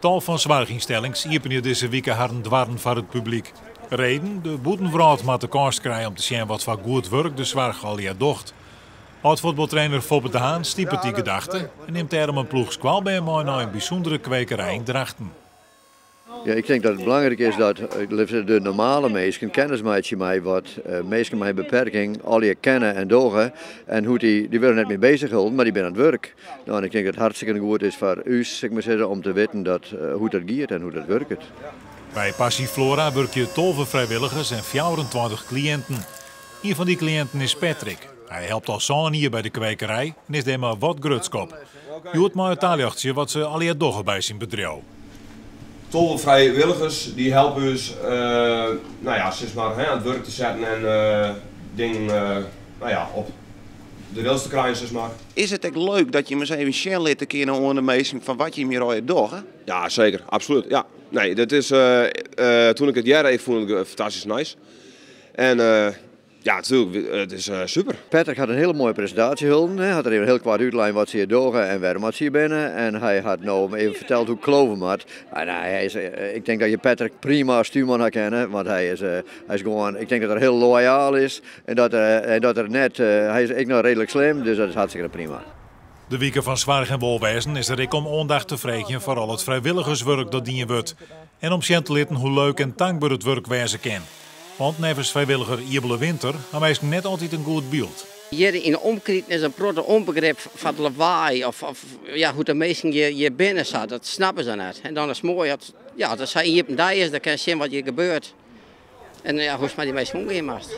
Tal fan soarchynstellings iepenje dizze wike harren doarren foar it publyk. Reden, de bûtenwrâld moat de kâns krije om te sjen wat foar goed wurk de soarch allegear docht. Ald-fuotbaltrainer Foppe de Haan stipet dy gedachte en nimt dêrom in ploech skoalbern mei nei in bysûndere kwekerij yn Drachten. Ja, ik tink dat it belangryk is dat de normale minsken kennis meitsje mei wat minsken mei in beperking allegear kenne en dogge en hoe't dy, dy wurde net mear bezich holden, mar dy binne oan it wurk. No, en ik tink dat it hartstikke goed is foar ús, sil ik mar sizze, om te witten dat, hoe't dat giet en hoe't dat wurket. By Passiflora wurkje 12 frijwilligers en 24 kliïnten. Ien fan dy kliïnten is Patrick. Hy helpt al 7 jier by de kwekerij en is dêr mar wat grutsk op. Hjoed mei er taljochtsje wat se allegear dogge by syn bedriuw. 12 frijwilligers dy helpe ús nou ja, sis mar, hè, oan it wurk te setten en dingen nou ja, op de rails te krijen, sis mar. Is it ek leuk dat je ris even sjen litte kinne oan de minsken fan wat jim hjir allegear dogge? Ja, seker. Absolút. Ja. Nee, dat is, toen ik it hearde, ik fûn it fantastysk nice. En ja, natuerlik, it is super. Patrick hat in hiele moaie presintaasje holden. Hy hat der even hiel koart útlein wat se hjir dogge en wêrom at se hjir binne. En hy hat no even ferteld hoe klove moat. En hy is, ik tink dat je Patrick prima as stjoerman ha kinne, want hy is gewoan, ik tink dat er hiel loyaal is en dat er net, hy is ek noch reedlik slim, dus dat is hartstikke prima. De wike fan soarch en wolwêzen is der ek om oandacht te freegjen foar al it frijwilligerswurk dat dien wurdt. En om sjen te litten hoe leuk en tankber it wurk wêze kin. Want neffens frijwilliger Iebele Winter ha minsken net altyd in goed byld. Hjir yn de omkriten is in protte ûnbegrip foar it lawaai of ja, hoe't de minsken hjir binne sa, dat snappe se net. En dan is it moai dat, ja, as it sa iepen dei is, dan kinst sjen wat hjir gebeurt. En ja, hoe'tst mei dy minsken omgean moatst.